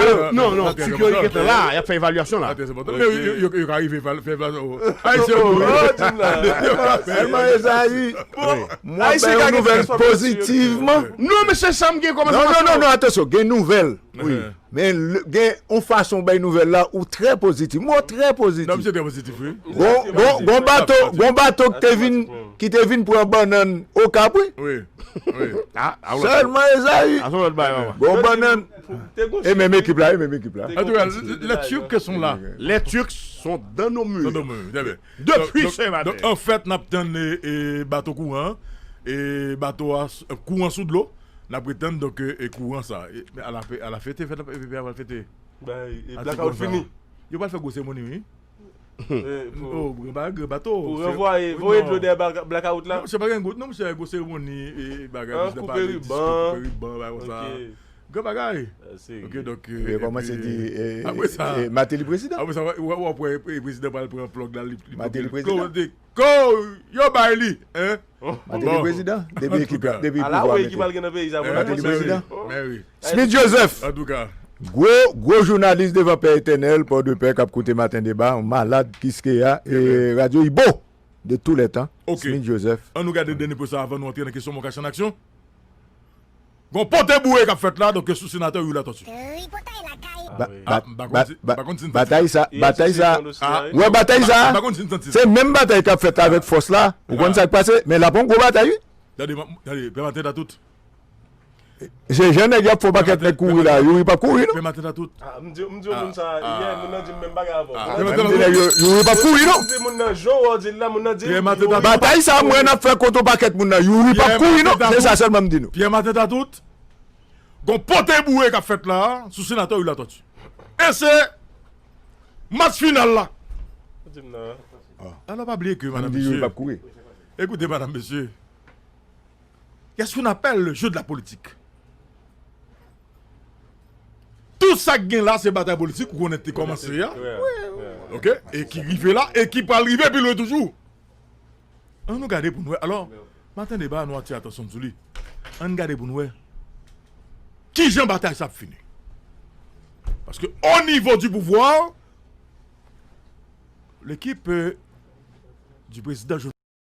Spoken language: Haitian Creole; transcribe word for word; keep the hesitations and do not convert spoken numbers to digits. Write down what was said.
alò, non, non, sikirite gentan la, y ap fè evalyasyon la. Atè, se bon. Men yo, yo, yo ka rive fè evalyasyon. Ayisyen yo. Sèlman Ezayi, mwen bay yon nouvèl pozitivman. Non, men se sa m gen kòm enfòmasyon. Non, non, non, non, atansyon, gen nouvèl. Wi. Men gen yon fason w bay nouvèl la, ou trè pozitif. Mwen trè pozitif. Non, misye trè pozitif, wi. Gon, gon, gon bato, gon bato ki te vin, ki te vin pran bannann Okap, wi. Wi. Wi. Sèlman Ezayi. Gon bannann. E menm ekip la, e menm ekip la. Antouka, les Turcs sont là. Les Turcs sont dans nos murs. Dans nos murs, très bien. Depuis ce matin. Donk, anfèt, n ap tann e, e, bato kouran, e bato a, kouran sou dlo. N ap retann, donk, e, e kouran sa. E, men ala, ala fete, fèt, epi avan fete. Blackout fini. Yo pral fè gwo seremoni, wi. Oh, gran bagay, gran bato. Pou ranvwaye, voye dlo dèyè blackout la. Non, se pa gen gwo, non, se gwo seremoni, e bagay, biznis pale, disko, koupe riban, bagay konsa. Gran bagay. Ok, donk, e, yo kòmanse di, e, apre sa, e, Martelly prezidan. Apre sa, w ap wè, e, prezidan pral pran plug la, li, li Martelly prezidan. Ko, yo bay li, hein? Martelly prezidan, depi ekip la, depi pouvwa mete. Martelly prezidan. Smith Joseph. Antouka. Gwo, gwo jounalis devan Pè Etènèl, Pòdepè, k ap koute Maten Deba, yon malad, kiskeya, e radyo Ibo de tous les temps. Smith Joseph. Ann nou gade dènye pwen sa avan nou antre nan kesyon Mon Cash en Action. Gon pote boure k ap fèt la, donk, sou senatè Youri Latortue. Batay sa, batay sa. Ou wè batay sa, se menm batay k ap fèt la avèk fòs la. Ou konn sa k pase, men l ap yon gwo batay, wi. Tande, tande, pè Maten Tatout. Se jan nèg y ap fè yon pakèt nèg kouri la, Youri p ap kouri, non. Pè Maten Tatout. M di, m di yon moun sa yè, moun nan di m menm bagay avè w. Youri p ap kouri, non. M di moun nan, jan w di l la, moun nan di m, batay sa, mwen n ap fè kont yon pakèt moun nan, Youri p ap kouri, non. Se sa sèlman m di nou. Pè Maten Tatout. Gon pote boure k ap fèt la, sou senatè Youri Latortue. E se match final la. Alò, pa bliye ke, madam, mesye. Écoutez, madam, mesye. Qu'est-ce qu'on appelle le jeu de la politique? Tout sa k gen la, se batay politik, ou konnen te kòmanse a. Ok? E ki rive la, e ki pral rive pi lwen toujou. Ann nou gade pou n wè. Alò, Maten Deba, nou atire atansyon sou li. Ann gade pou n wè kijan batay sa ap fini. Parce que au niveau du pouvoir, l'équipe euh, du président